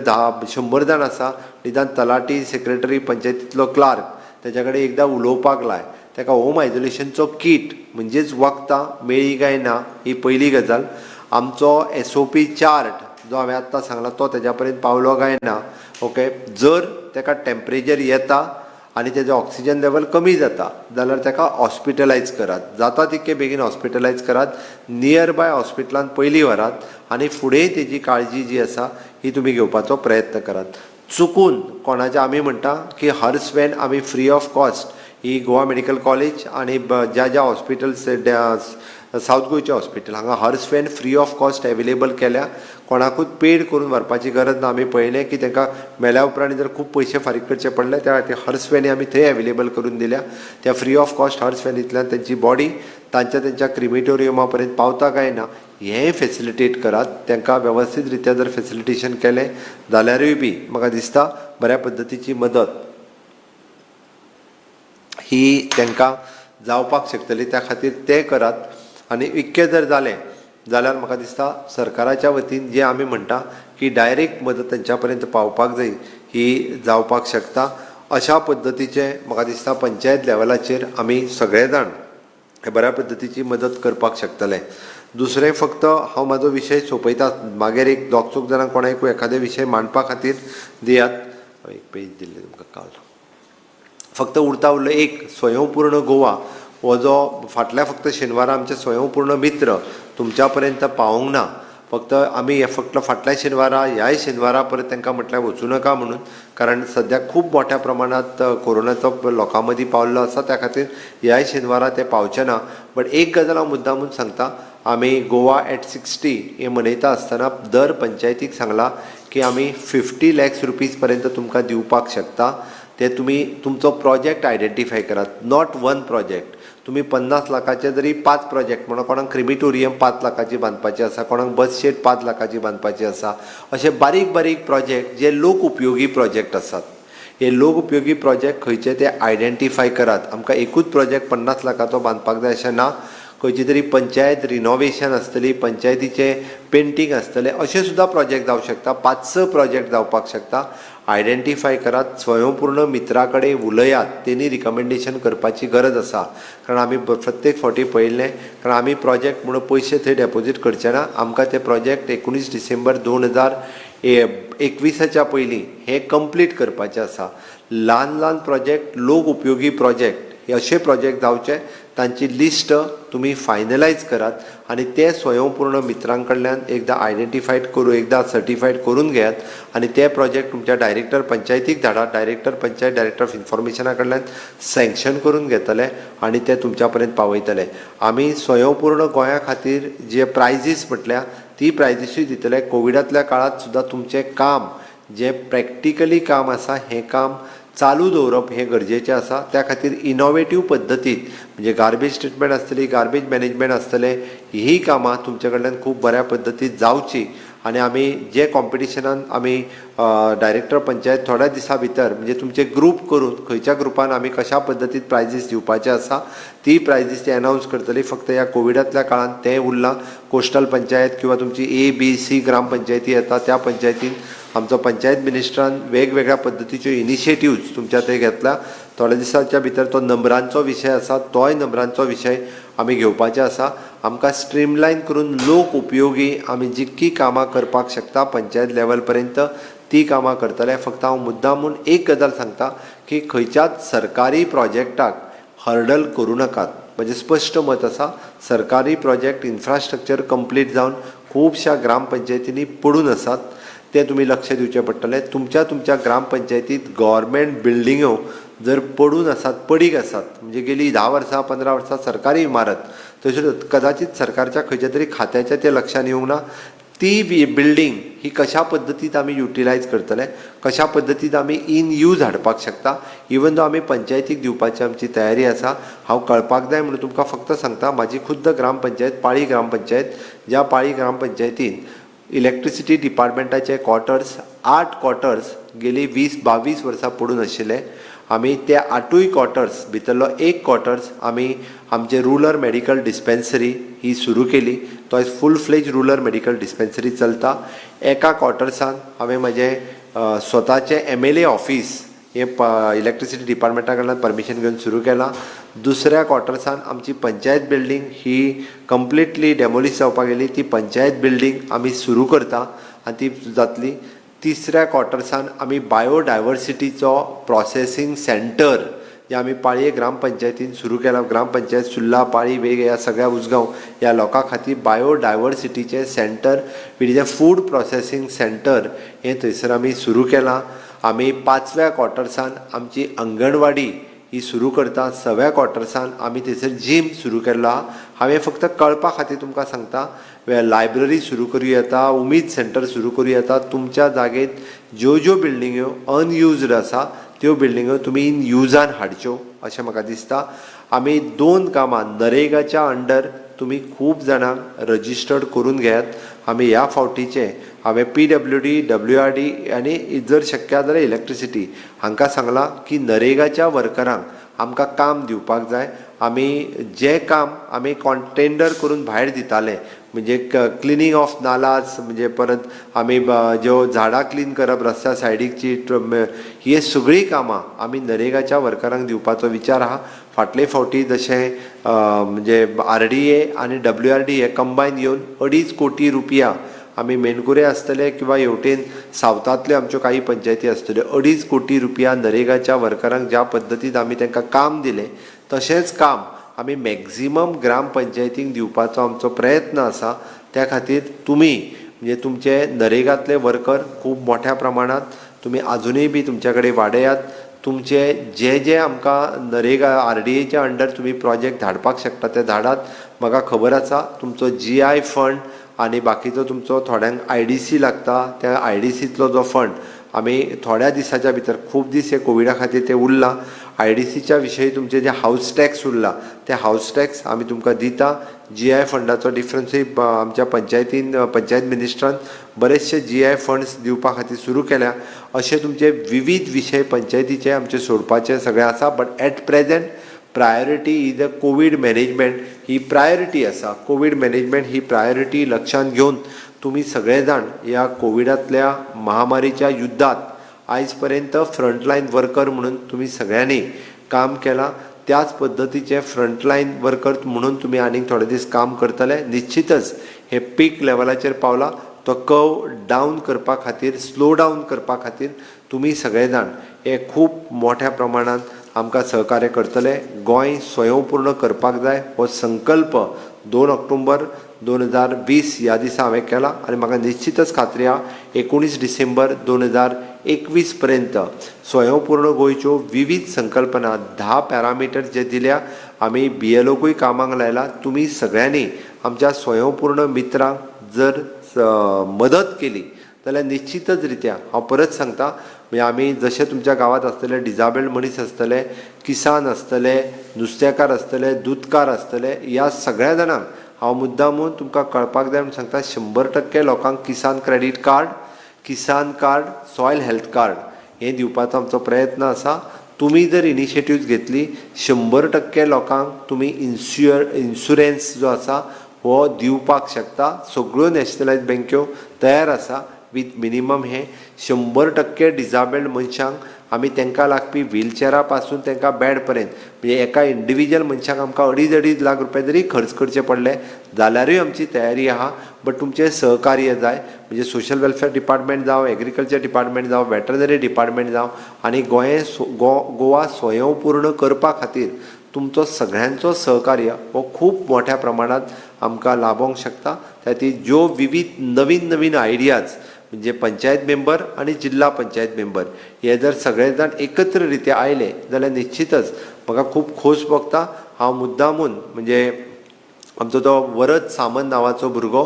100 जाण आसा, निदान तलाटी, सेक्रेटरी, पंचायतींतलो क्लार्क तेज्या कडेन एकदां उलोवपाक लाय, ताका होम आयजोलेशनचो कीट म्हणजेच वखदां मेळ्ळी काय ना ही पयली गजाल. आमचो SOP chart जो हांवें आत्तां सांगला तो तेज्या पर्यंत पावलो काय ना. ओके, जर ताका टेम्परेचर येता आनी तेजो ऑक्सिजन लेवल कमी जाता जाल्यार ताका हॉस्पिटलायज करात, जाता तितके बेगीन हॉस्पिटलायज करात, नियर बाय हॉस्पिटलान पयलीं व्हरात आनी फुडें तेजी काळजी जी आसा ही तुमी घेवपाचो प्रयत्न करात. चुकून कोणाच्या, आमी म्हणटा की हर्स वॅन आमी free of cost he Goa medical college आनी ज्या ज्या हॉस्पिटल्स, सावथ गोंयचे हॉस्पिटल हांगा hearse van free of cost available केल्या. कोणाकूच पेड करून व्हरपाची गरज ना. आमी पळयलें की तांकां मेल्या उपरांत जर खूब पयशे फारीक करचे पडले, त्या खातीर हर्स वॅनी आमी थंय एवेलेबल करून दिल्या. त्या फ्री ऑफ कॉस्ट हर्स वॅनींतल्यान तेंची बॉडी तांच्या तेंच्या क्रिमिटोरियमा पर्यंत पावता काय ना हेंय फेसिलिटेट करात. तांकां वेवस्थीत रित्या जर फेसिलिटेशन केलें जाल्यारूय बी म्हाका दिसता बऱ्या पद्दतीची मदत ही तांकां जावपाक शकतली. त्या खातीर तें करात आनी इतकें जर जालें जाल्यार म्हाका दिसता सरकाराच्या वतीन जें आमी म्हणटा की डायरेक्ट मदत तांच्या पर्यंत पावपाक जाय ही जावपाक शकता. अशा पद्दतीचें म्हाका दिसता पंचायत लेवलाचेर आमी सगळे जाण हे बऱ्या पद्दतीची मदत करपाक शकतले. दुसरें, फक्त हांव म्हाजो विशय सोंपयता, मागीर एक दोग चौग जाणांक कोणाकूय एखादे विशय मांडपा खातीर दियात. एक पेज दिल्ली तुमकां काल. फक्त उरता उरलो एक स्वयंपूर्ण गोवा हो जो फाटल्या फक्त शेनवारा आमचे स्वयंपूर्ण मित्र तुमच्या पर्यंत पावोंक ना. फक्त आमी हे फक्त फाटल्या शेनवारा, ह्याय शेनवारा परत तांकां म्हटल्यार वचूं नाका म्हणून, कारण सद्याक खूब मोठ्या प्रमाणांत कोरोनाचो लोकां मदीं पावल्लो आसा, त्या खातीर ह्याय शेनवारा ते पावचे ना. बट एक गजाल हांव मुद्दामून सांगता, आमी गोवा एट 60 हें मनयता आसतना दर पंचायतीक सांगलां की आमी 50 लॅक्स रुपीज पर्यंत तुमकां दिवपाक शकता. ते तुमी तुमचो प्रोजेक्ट आयडेंटिफाय करात, not one project. तुमी 50 लाखाचे जरी 5 प्रोजेक्ट, म्हणून कोणाक क्रिमिटोरियम 5 लाखाची बांदपाची आसा, कोणाक बस शेड 5 लाखाची बांदपाची आसा, अशे बारीक बारीक प्रोजेक्ट जे लोक उपयोगी प्रोजेक्ट आसात, हे लोक उपयोगी प्रोजेक्ट खंयचे ते आयडेंटिफाय करात. आमकां एकूच प्रोजेक्ट 50 लाखाचो बांदपाक जाय अशें ना. खंयची तरी पंचायत रिनोवेशन आसतली, पंचायतीचें पेंटींग आसतलें, अशें सुद्दां प्रोजेक्ट जावं शकता, 5-6 प्रोजेक्ट जावपाक शकता. आयडेंटिफाय करात, स्वयंपूर्ण मित्रा कडेन उलयात, तेणी रिकमेंडेशन करपाची गरज आसा. कारण आमी प्रत्येक फावटी पळयल्लें, कारण आमी प्रोजेक्ट म्हणून पयशे थंय डेपोजीट करचे ना. आमकां ते प्रोजेक्ट 19 डिसेंबर 2021 पयलीं हें कंप्लीट करपाचें आसा. ल्हान ल्हान प्रोजेक्ट, लोक उपयोगी प्रोजेक्ट, हे अशे प्रोजेक्ट जावचे, तांची लिस्ट तुमी फायनलायज करात आनी ते स्वयंपूर्ण मित्रां कडल्यान एकदां आयडेंटिफायड करून, एकदां सर्टिफायड करून घेयात आनी ते प्रोजेक्ट तुमच्या डायरेक्टर पंचायतीक धाडात. डायरेक्टर पंचायत, डायरेक्टर ऑफ इन्फॉर्मेशना कडल्यान सँक्शन करून घेतले आनी ते तुमच्या पर्यंत पावयतले. आमी स्वयंपूर्ण गोंया खातीर जे प्रायजीस म्हटल्या ती प्रायजीसूय दितले. कोविडांतल्या काळांत सुद्दां तुमचें काम जें प्रॅक्टिकली काम आसा हें काम चालू दवरप हें गरजेचें आसा. त्या खातीर इनोवेटीव पद्दतीन, म्हणजे गार्बेज ट्रिटमेंट आसतली, गार्बेज मॅनेजमेंट आसतलें, ही कामां तुमचे कडल्यान खूब बऱ्या पद्दतीन जावची. आनी आमी जे कॉम्पिटिशनान आमी डायरेक्टर पंचायत थोड्या दिसां भितर, म्हणजे तुमचे ग्रूप करून खंयच्या ग्रुपान आमी कशा पद्दतीन प्रायजीस दिवपाचे आसा ती प्रायजीस ती अनावन्स करतली. फक्त ह्या कोविडांतल्या काळान तें उरलां. कोस्टल पंचायत किंवा तुमची ए बी सी ग्रामपंचायती येता, त्या पंचायतीन आमचो पंचायत मिनिस्टरान वेगवेगळ्या पद्दतीच्यो इनिशिएटिव्ज तुमच्या थंय घेतला. थोड्या दिसांच्या भितर तो नंबरांचो विशय आसा, तोय नंबरांचो विशय आमी घेवपाचे आसा. आमकां स्ट्रीमलायन करून लोक उपयोगी आमी जितकी कामां करपाक शकता पंचायत लेवल पर्यंत ती कामां करतले. फक्त हांव मुद्दामून एक गजाल सांगता की खंयच्याच सरकारी प्रोजेक्टाक हर्डल करूं नाकात. म्हजें स्पश्ट मत आसा, सरकारी प्रोजेक्ट इन्फ्रास्ट्रक्चर कंप्लीट जावन खुबश्या ग्रामपंचायतींनी पडून आसात, तें तुमी लक्ष दिवचें पडटलें. तुमच्या तुमच्या ग्रामपंचायतीत गव्हर्मेंट बिल्डिंग्यो जर पडून आसात, पडीक आसात, म्हणजे गेली 10 वर्सां 15 वर्सां सरकारी इमारत थंयसर कदाचीत सरकारच्या खंयच्या तरी खात्याच्या तें लक्षान येवंक ना, ती बिल्डींग ही कशा पद्दतीन आमी युटिलायज करतले, कशा पद्दतीन आमी इन यूज हाडपाक शकता. इवन दो आमी पंचायतीक दिवपाची आमची तयारी आसा. हांव कळपाक जाय म्हणून तुमकां फक्त सांगता, म्हाजी खुद्द ग्रामपंचायत पाळी ग्रामपंचायत, ज्या पाळी ग्रामपंचायतीन इलेक्ट्रिसिटी डिपार्टमेंटाचे क्वॉर्टर्स 8 क्वॉर्टर्स गेली 20-22 वर्सां पडून आशिल्ले. आमी ते 8 क्वॉर्टर्स भितरलो एक क्वॉर्टर्स आमी आमचे रुरल मेडिकल डिस्पेन्सरी ही सुरू केली. तो full fledge rural medical dispensary चलता. एका क्वॉर्टर्सान हांवें म्हजें स्वताचें एम एल ए ऑफीस हें इलेक्ट्रिसिटी डिपार्टमेंटा कडल्यान परमिशन घेवन सुरू केलां. दुसऱ्या क्वॉर्टर्सान आमची पंचायत बिल्डींग ही कंप्लिटली डेमोलिश जावपाक गेली, ती पंचायत बिल्डींग आमी सुरू करता आनी ती जातली. तिसऱ्या क्वॉर्टर्सान आमी बायोडायवर्सिटीचो प्रोसेसींग सेंटर जे आमी पाळये ग्रामपंचायतीन सुरू केला. ग्रामपंचायत सुर्ला, पाळी, वेग ह्या सगळ्या उसगांव ह्या लोकां खातीर बायोडायवर्सिटीचें centre which is a food processing centre हें थंयसर आमी सुरू केलां. आमी पांचव्या क्वॉर्टर्सान आमची अंगणवाडी ही सुरू करता. सव्या क्वॉर्टर्सान आमी थंयसर जीम सुरू केला. हांवें फक्त कळपा खातीर तुमकां सांगता, लायब्ररी सुरू करूं येता, उमेद सेंटर सुरू करूं येता. तुमच्या जागेत ज्यो ज्यो बिल्डिंग्यो अनयुज्ड आसा त्यो बिल्डिंग्यो तुमी इन युजान हाडच्यो अशें म्हाका दिसता. आमी 2 कामां नरेगाच्या अंडर तुमी खूब जाणांक रजिस्टर्ड करून घेयात. आमी ह्या फावटीचे हांवें PWD, WRD आनी जर शक्य आसा जाल्यार इलेक्ट्रिसिटी हांकां सांगलां की नरेगाच्या वर्करांक आमकां काम दिवपाक जाय. आमी जें काम आमी टेंडर करून भायर दिताले, म्हणजे क्लिनींग ऑफ नालास, म्हणजे परत आमी ज्यो झाडां क्लीन करप रस्त्या सायडीकची, ही सगळीं कामां आमी नरेगाच्या वर्करांक दिवपाचो विचार आहा. फाटले फावटी जशें म्हणजे RDA आनी WRD हे कंबायन येवन 2.5 कोटी रुपया आमी मेणकुरे आसतले किंवा हेवटेन सावथांतल्यो आमच्यो काही पंचायती आसतल्यो, 2.5 कोटी रुपया नरेगाच्या वर्करांक ज्या पद्दतीन आमी तांकां काम दिलें तशेंच काम आमी मॅक्झिमम ग्रामपंचायतींक दिवपाचो आमचो प्रयत्न आसा. त्या खातीर तुमी म्हणजे तुमचे नरेगांतले वर्कर खूब मोठ्या प्रमाणांत तुमी आजुनूय बी तुमच्या कडेन वाडयात. तुमचे जे जे आमकां नरेगा RDAच्या अंडर तुमी प्रोजेक्ट धाडपाक शकता ते धाडात. म्हाका खबर आसा तुमचो GI fund आनी बाकीचो तुमचो थोड्यांक IDC लागता, त्या IDCतलो जो फंड आमी थोड्या दिसाच्या भितर, खूब दीस हे कोविडा खातीर ते उरला, IDCच्या विशयी तुमचे जे हावस टॅक्स उरला ते हावस टॅक्स आमी तुमकां दिता. GI फंडाचो डिफरन्सूय आमच्या पंचायतीन, पंचायत मिनिस्ट्रान बरेचशे GI funds दिवपा खातीर सुरू केल्या. अशे तुमचे विविध विशय पंचायतीचे आमचे सोडपाचे सगळे आसा. But at present priority is a COVID management he priority आसा. कोवीड मॅनेजमेंट ही प्रायोरिटी लक्षांत घेवन तुमी सगळे जाण ह्या कोविडांतल्या महामारीच्या युद्धात आयज पर्यंत फ्रंटलायन वर्कर म्हणून तुमी सगळ्यांनी काम केलां. त्याच पद्दतीचे फ्रंटलायन वर्कर म्हणून तुमी आनीक थोडे दीस काम करतले. निश्चितच हे पीक लेवलाचेर पावला तो कव डावन करपा खातीर, स्लो डावन करपा खातीर तुमी सगळे जाण हे खूब मोठ्या प्रमाणांत आमकां सहकार्य करतले. गोंय स्वयंपूर्ण करपाक जाय हो संकल्प 2 ऑक्टोबर 2020 ह्या दिसा हांवें केला आनी म्हाका निश्चितच खात्री आहा 19 डिसेंबर 2021 पर्यंत स्वयंपूर्ण गोंयच्यो विविध संकल्पना 10 पॅरामिटर जे दिल्या आमी BLOकूय कामाक लायला. तुमी सगळ्यांनी आमच्या स्वयंपूर्ण मित्रांक जर मदत केली जाल्यार निश्चितच रित्या हांव परत सांगता, म्हणजे आमी जशे तुमच्या गांवांत आसतले डिजाबल्ड मनीस आसतले, किसान आसतले, नुस्तेकार आसतले, दुदकार आसतले, ह्या सगळ्या जाणांक हांव मुद्दामून तुमकां कळपाक जाय म्हूण सांगता, 100% लोकांक Kisan credit card, Kisan card, soil health card हें दिवपाचो आमचो प्रयत्न आसा. तुमी जर इनिशिएटिव्ज घेतली 100% लोकांक तुमी इन्शुरन्स जो आसा हो दिवपाक शकता. सगळ्यो नॅशनलायज बँक्यो तयार आसा वीथ मिनिमम हे 100% डिजाबल्ड मनशांक आमी तांकां लागपी व्हीलचेरा पासून तांकां बेड पर्यंत, म्हणजे एका इंडिविज्युअल मनशाक आमकां 2.5-2.5 लाख रुपया जरी खर्च करचे पडले जाल्यारूय आमची तयारी आहा. बट तुमचें सहकार्य जाय, म्हणजे सोशल वेलफेअर डिपार्टमेंट जावं, एग्रीकल्चर डिपार्टमेंट जावं, वेटरनरी डिपार्टमेंट जावं, आनी गोवा स्वयंपूर्ण करपा खातीर तुमचो सगळ्यांचो सहकार्य हो खूब मोठ्या प्रमाणांत आमकां लाभोंक शकता. त्या खातीर ज्यो विविध नवीन नवीन आयडियाज म्हणजे पंचायत मेंबर आनी जिल्हा पंचायत मेंबर हे जर सगळे जाण एकत्र रित्या आयले जाल्यार निश्चितच म्हाका खूब खोस भोगता. हांव मुद्दामून म्हणजे आमचो तो वरद सामंत नांवाचो भुरगो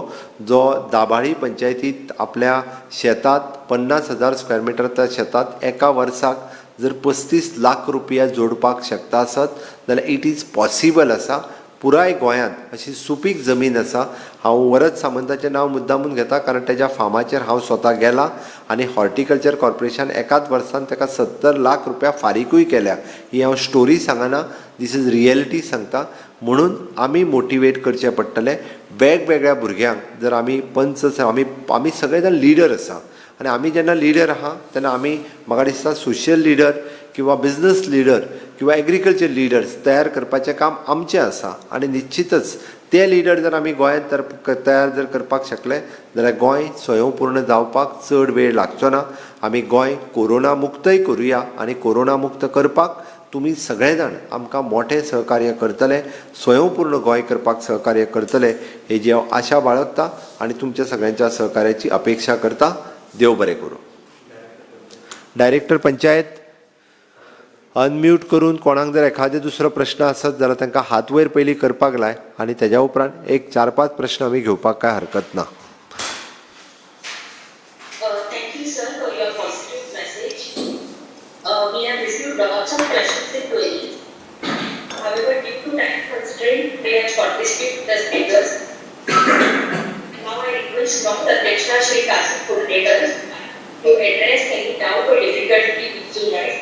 जो दाबाळी पंचायतीत आपल्या शेतांत 50,000 स्क्वेअर मिटर त्या शेतांत एका वर्साक जर 35 लाख रुपया जोडपाक शकता आसत जाल्यार it is possible आसा. पुराय गोंयांत अशी सुपीक जमीन आसा. हांव वरद सामंताचें नांव मुद्दामून घेता कारण तेज्या फार्माचेर हांव स्वता गेला आनी हॉर्टिकल्चर कॉर्पोरेशन एकाच वर्सान ताका 70 लाख रुपया फारीकूय केल्या. ही हांव स्टोरी सांगना, this is reality सांगता. म्हणून आमी मोटिवेट करचें पडटलें वेगवेगळ्या भुरग्यांक. जर आमी पंच, आमी सगळे जाण लिडर आसा आनी आमी जेन्ना लिडर आहा तेन्ना आमी म्हाका दिसता सोशल लिडर किंवा बिझनस लिडर किंवा एग्रीकल्चर लिडर्स तयार करपाचें काम आमचें आसा. आनी निश्चितच ते लिडर जर आमी गोंयांत तयार जर करपाक शकले जाल्यार गोंय स्वयंपूर्ण जावपाक चड वेळ लागचो ना. आमी गोंय कोरोना मुक्तय करुया आनी कोरोना मुक्त करपाक तुमी सगळे जाण आमकां मोठें सहकार्य करतले, स्वयंपूर्ण गोंय करपाक सहकार्य करतले हेजी हांव आशा बाळगता आनी तुमच्या सगळ्यांच्या सहकार्याची अपेक्षा करता. देव बरें करूं. डायरेक्टर पंचायत अनम्यूट करून कोणाक जर एखादे दुसरो प्रश्न आसत जाल्यार तांकां हात वयर पयलीं करपाक लाय आनी तेज्या उपरांत एक 4-5 प्रश्न आमी घेवपाक कांय हरकत ना. Thank you, sir, for your positive message. We have received lots of questions and queries. However, due to time constraint, we have shortlisted the speakers. Now I request Dr. Adhyaksha Shri Kasif Kurdekar to address any doubt or difficulty which you have.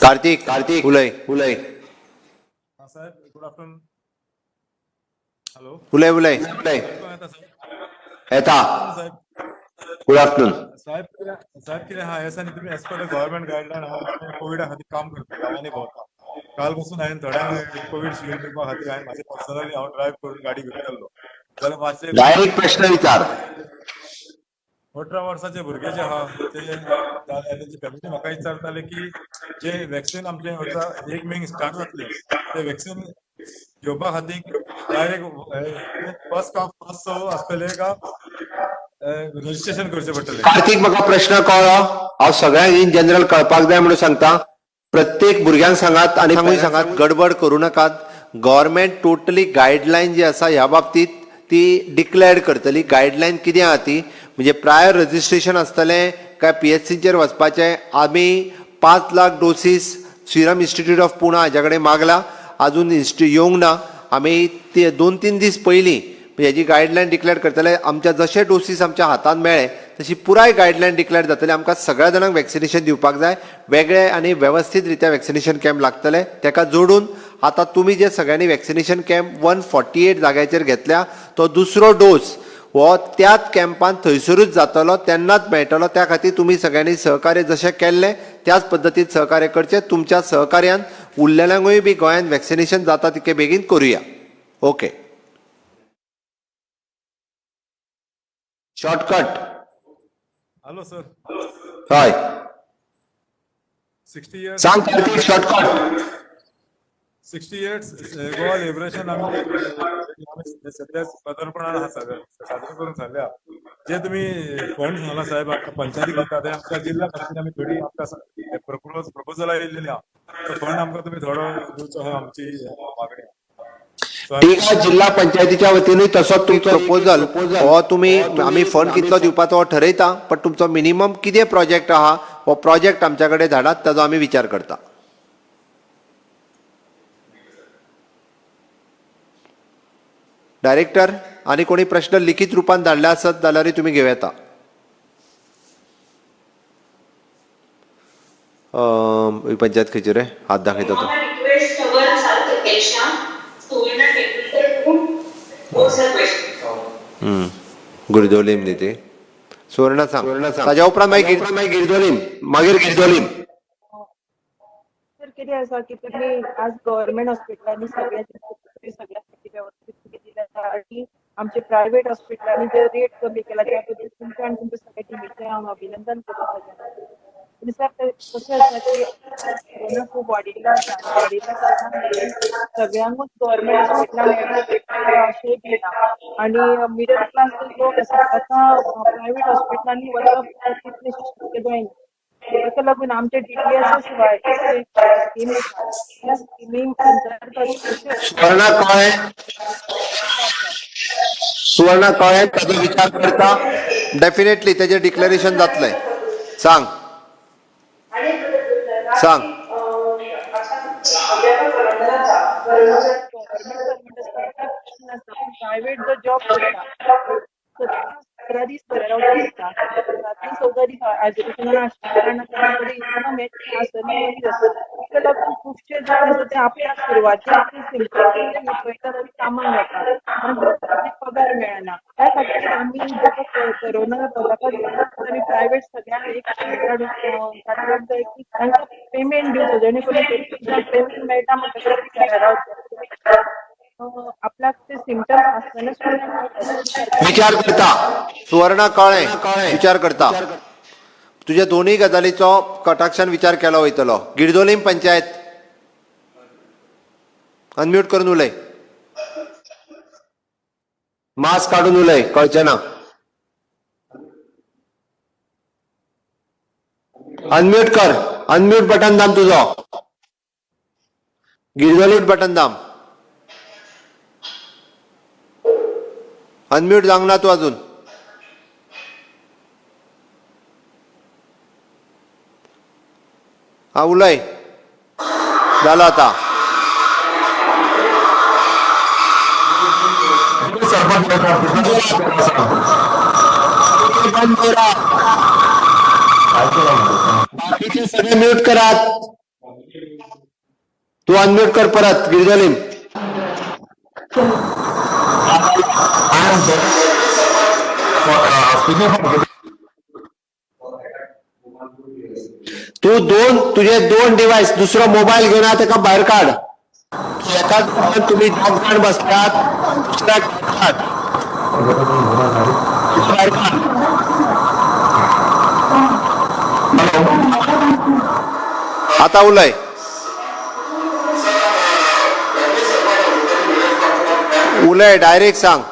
Kartik, Kartik, उलय उलय. साहेब, good afternoon. Hello. उलय उलय उलय. येता. साहेब, good afternoon. साहेब, साहेब कितें आहा ह्या दिसांनी तुमी as per the government guideline हांव कोविडा खातीर काम करता, गांवांनी भोंवता. काल पासून हांवें थोड्यांक कोविड शिल्ड दिवपा खातीर हांवें म्हाजे पर्सनली हांव ड्रायव्ह करून गाडी घेवन गेल्लो. जाल्यार मातशें डायरेक्ट प्रश्न विचार. 18 वर्साचे भुरगे जे आहा ते तेंची फॅमिली म्हाका विचारताले की जे वॅक्सिन आमचे वर्सा 1 मेक स्टार्ट जातले ते वॅक्सिन घेवपा खातीर direct first come first serve आसतले का रजिस्ट्रेशन करचें पडटलें? कार्तिक, म्हाका प्रश्न कळ्ळो. हांव सगळ्यांक इन जनरल कळपाक जाय म्हणून सांगता. प्रत्येक भुरग्यांक सांगात आनी सांगात गडबड करूं नाकात. गव्हर्मेंट टोटली गायडलायन जी आसा ह्या बाबतींत ती डिक्लेअर करतली. गायडलायन कितें आहा ती म्हणजे प्रायर रजिस्ट्रेशन आसतलें काय पीएचसीचेर वचपाचें. आमी 5 lakh doses Serum Institute of Pune हाज्या कडेन मागला, आजून येवंक ना. आमी ते 2-3 दीस पयलीं हेजी गायडलायन डिक्लेअर करतले. आमच्या जशे डोसीस आमच्या हातान मेळ्ळे तशी पुराय गायडलायन डिक्लेअर जातली. आमकां सगळ्या जाणांक वॅक्सिनेशन दिवपाक जाय, वेगळे आनी वेवस्थीत रित्या वॅक्सिनेशन कॅम्प लागतले. तेका जोडून आतां तुमी जे सगळ्यांनी वॅक्सिनेशन कॅम्प 148 जाग्याचेर घेतल्या तो दुसरो डोस हो त्याच कॅम्पान थंयसरूच जातलो, तेन्नाच मेळटलो. त्या खातीर तुमी सगळ्यांनी सहकार्य जशें केल्लें त्याच पद्दतीन सहकार्य करचें. तुमच्या सहकार्यान उरलेल्यांकूय बी गोंयांत वॅक्सिनेशन जाता तितके बेगीन करुया. Okay, shortcut. Hello sir. हय, 60 इयर्स. सांग Kartik, shortcut. 60 years Goa liberation आमी सध्या पदार्पणान आहा, साजरे करून जाल्या. जे तुमी फंड सांगला साहेब आमकां पंचायती दिता ते आमकां जिल्ला खातीर आमी थोडी आमकां प्रपोजल आयिल्लेली आहा, तो फंड आमकां तुमी थोडो दिवचो हो आमची मागणी. ठीक आहे, जिल्हा पंचायतीच्या वतीनूय तसोच तुमचो प्रपोजल हो तुमी आमी फंड कितलो दिवपाचो हो ठरयता, पण तुमचो मिनिमम कितें प्रोजेक्ट आहा हो प्रोजेक्ट आमच्या कडेन धाडात, ताजो आमी विचार करता. डायरेक्टर, आनी कोणी प्रश्न लिखीत रुपान धाडले आसत जाल्यारूय तुमी घेवं येता. पंचायत खंयची रे? हात दाखयता तो. Now I request our South Adhyaksha Suvarna Tendulkar to pose her question. Gurzolem न्ही ती? सुवर्णा सांग. ताज्या उपरांत मागीर गिरजोलीम, मागीर गिरजोलीम. सर, कितें आसा की तुमी आज गव्हर्मेंट हॉस्पिटलांनी सगळ्या सगळ्या व्यवस्थीत दिल्या आनी आमचे प्रायव्हेट हॉस्पिटलांनी जे रेट कमी केला त्या बद्दल तुमच्या आनी तुमच्या सगळ्या टिमीचें हांव अभिनंदन करता. पूण सर, कशें आसा की कोरोना खूब वाडिल्लो आसा आनी वाडिल्ल्या कारणान सगळ्यांकूच गव्हर्मेंट हॉस्पिटलां मेळटा अशेंय बी ना आनी मिडल क्लास लोक आसा ताका प्रायव्हेट हॉस्पिटलांनी वचप तितलेंशें शक्य जायना. ताका लागून आमचे DTSSY scheme आसा, त्या स्किमी अंतर्गत सुवर्णा कळ्ळें? सुवर्णा कळ्ळें? ताजो विचार करता डेफिनेटली तेजें डिक्लेरेशन जातलें. सांग सांग. गव्हर्मेंट सर्वंट आसता ताका प्रश्न आसता, पूण प्रायव्हेट जो जॉब करता 17 दीस घरा रावचें पडटा, 13-14 दीस आयसोलेशनान आसल्या कारणान तांचे कडेन इकॉनॉमी आसना, कमी जाता. ताका लागून खुबशे कितें आसा तें आपल्याक सुरवातीक सिम्पटम्स पळयतात आनी कामाक वतात, पगार मेळना. त्या खातीर आमी जेका कोरोना जाता ताका आमी प्रायवेट सगळ्यांक एक काडूंक जाय की तांकां पेमेंट दिवचो, जेणे करून पेमेंट मेळटा म्हणटकच रावचे. आपल्याक ते सिम्पटम्स आसतना सुद्दां विचार करता सुवर्णा, कळ्ळें, विचार करता. तुज्या दोनूय गजालीचो कटाक्षान विचार केलो वयतलो. गिरदोलीम पंचायत, अनम्यूट करून उलय. मास्क काडून उलय, कळचें ना. अनम्यूट कर, अनम्यूट बटन दाम तुजो. गिरदोलीम बटन दाम. अनम्यूट जावंक ना तूं अजून. हा, उलय, जालो आता. बंद करा, बाकीचे सगळे म्यूट करात. तू अनम्यूट कर परत गिरजोलीम. I am speaking from तू दोन, तुझे दोन डिव्हाइस, दुसरो मोबायल घेवन या, ताका भायर काड. एकाच घरांत तुमी दोग जाण बसल्यात, दुसऱ्याक भायर काड, भायर काड. आता उलय. उलय, डायरेक्ट सांग.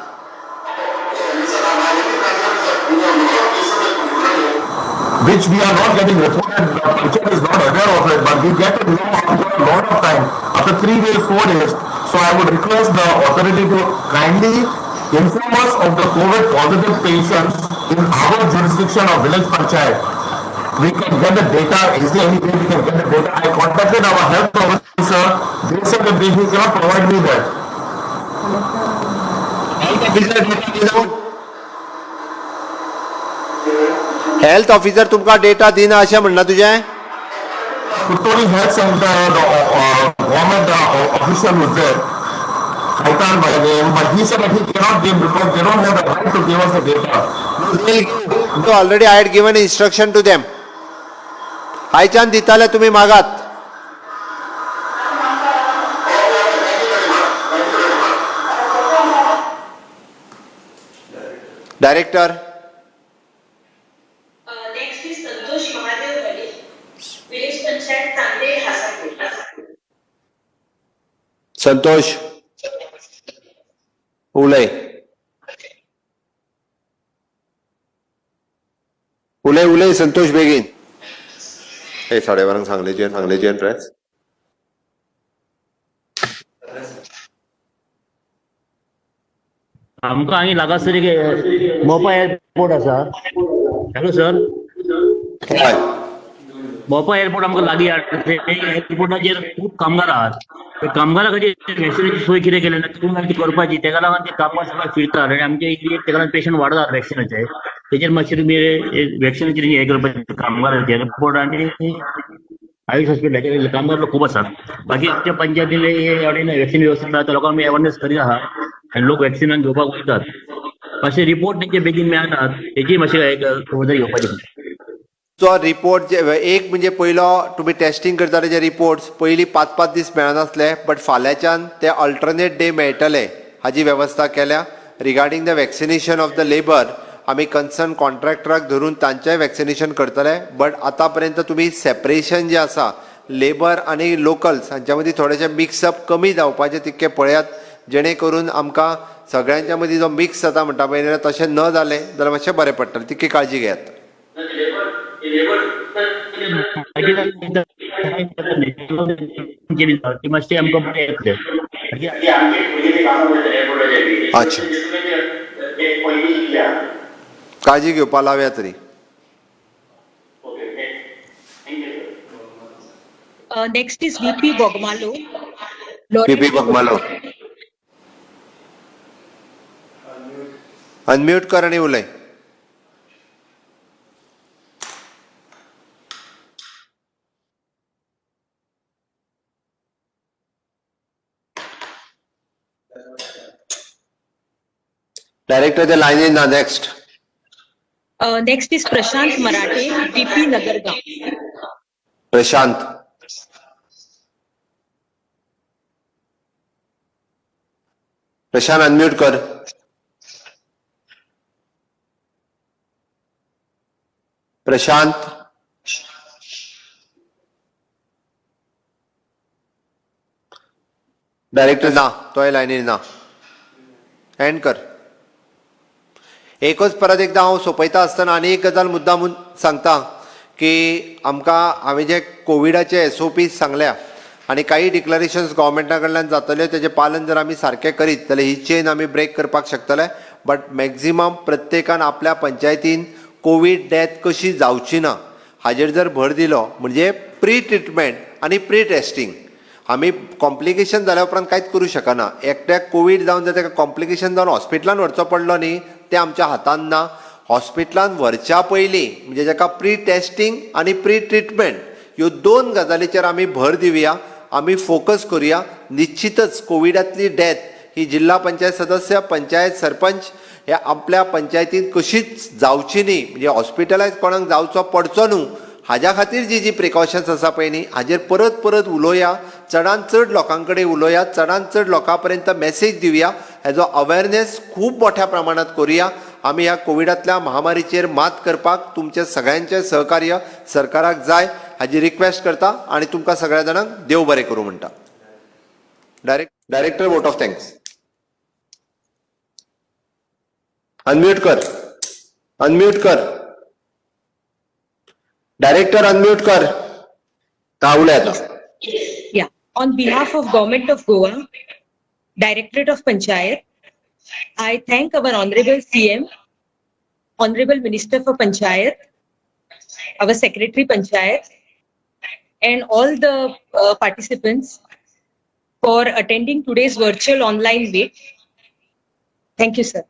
Which we are not getting reported. The panchayat is not aware of it, but we get to know after a lot of time, after 3 days, 4 days. So I would request the authority to kindly inform us of the COVID positive patients in our jurisdiction of village panchayat. We can get the data. Is there any way we can get the data? I contacted our health officer. They said that he cannot provide me that. Health officer data, health officer तुमकां data दिना अशें म्हणना तुजें? Kuttoli Health Center, the government official was there, Khaitan by name, but he said that he cannot give because they don't have the right to give us the data. Already I had given instruction to them. आयच्यान दिताले, तुमी मागात. Director. Next is Santosh Mahadev Malik, Village Panchayat Tande, Hasapur. Santosh, उलय, उलय, उलय संतोष बेगीन. हे साडेबारांक सांगलेच्यान, सांगलेच्यान press. आमकां हांगा लागसर एक मोपा एअरपोर्ट आसा. Hello sir. हय. मोपा एअरपोर्ट आमकां लागीं आहा. एअरपोर्टाचेर खूब कामगार आहात. त्या कामगारा खातीर वॅक्सिनाची सोय कितें केल्या ना तितून ती करपाची. तेका लागून ते कामगार सगळे फिरतात आनी आमच्या एरियेत तेका लागून पेशंट वाडतात वॅक्सिनाचे. तेचेर मातशें तुमी वॅक्सिनाचेर हें करपाचें. कामगारांचे एअरपोर्ट आनी आयुष हॉस्पिटलाचे कामगार लोक खूब आसात. बाकी आमच्या पंचायतीन हे वॅक्सिन व्यवस्थीत ना, लोकांक आमी अवेरनेस करीत आहा आनी लोक वॅक्सिनान घेवपाक वयतात. मातशे रिपोर्ट तेंचे बेगीन मेळनात, तेची मातशी एक खबरदारी घेवपाची. जो रिपोर्ट जे एक म्हणजे पयलो तुमी टेस्टिंग करता तेजे रिपोर्ट्स पयलीं पांच पांच दीस मेळनासले, बट फाल्यांच्यान ते अल्टरनेट डे मेळटले हाजी वेवस्था केल्या. Regarding the vaccination of the labour, आमी कन्सर्न कॉन्ट्रॅक्टराक धरून तांचेय वॅक्सिनेशन करतले. बट आतां पर्यंत तुमी सेपरेशन जें आसा लेबर आनी लोकल्स हांच्या मदीं, थोडेशें मिक्सअप कमी जावपाचें तितकें पळयात, जेणे करून आमकां सगळ्यांच्या मदीं जो मिक्स जाता म्हणटा पळय, तशें न जालें जाल्यार मातशें बरें पडटलें. तितकी काळजी घेयात. ती मातशें आमकां बरें येतलें. अच्छा, काळजी घेवपा लावया तरी. Next is VP Bogmalo. VP Bogmalo, unmute कर आनी उलय. डायरेक्टर ते लायनीन ना. Next. Next is Prashant Marathe, VP Nagargaon. Prashant. Prashant unmute कर. प्रशांत, डायरेक्टर ना, तोय लायनीर ना. एंड कर. एकच परत एकदां हांव सोंपयता आसतना आनी एक गजाल मुद्दामून सांगता की आमकां हांवें जे कोविडाचे एसओपीज सांगल्या आनी काही डिक्लरेशन्स गव्हर्मेंटा कडल्यान जातल्यो, तेजें पालन जर आमी सारकें करीत जाल्यार ही चेन आमी ब्रेक करपाक शकतले. बट मॅक्झिमम प्रत्येकान आपल्या पंचायतीन कोवीड डेथ कशी जावची ना हाजेर जर भर दिलो, म्हणजे प्री ट्रिटमेंट आनी प्री टेस्टिंग, आमी कॉम्प्लिकेशन जाल्या उपरांत कांयच करूं शकना. एकट्याक कोवीड जावन जर ताका कॉम्प्लिकेशन जावन हॉस्पिटलान व्हरचो पडलो न्ही, तें आमच्या हातान ना. हॉस्पिटलान व्हरच्या पयलीं म्हणजे जाका प्री टेस्टिंग आनी प्री ट्रिटमेंट ह्यो दोन गजालीचेर आमी भर दिवया, आमी फोकस करुया. निश्चितच कोविडांतली डेथ ही जिल्हा पंचायत सदस्य, पंचायत सरपंच ह्या आपल्या पंचायतीन कशीच जावची न्ही, म्हणजे हॉस्पिटलायज कोणाक जावचो पडचो न्हू हाज्या खातीर जी जी प्रिकॉशन्स आसा पळय न्ही, हाजेर परत परत उलोवया, चडान चड लोकां कडेन उलोवया, चडान चड लोकां पर्यंत मॅसेज दिवया, हेजो अवेरनेस खूब मोठ्या प्रमाणात करुया. आमी ह्या कोविडांतल्या महामारीचेर मात करपाक तुमचें सगळ्यांचें सहकार्य सरकाराक जाय हाजी रिक्वेस्ट करता आनी तुमकां सगळ्या जाणांक देव बरें करूं म्हणटा. Director vote of thanks. Unmute कर, अनम्यूट कर डायरेक्टर, अनम्यूट कर. हा, उलय आता. Yeah. On behalf of Government of Goa, Directorate of Panchayat, I thank our Honorable CM, Honorable Minister for Panchayat, our Secretary Panchayat, and all the participants for attending today's virtual online meet. Thank you, sir.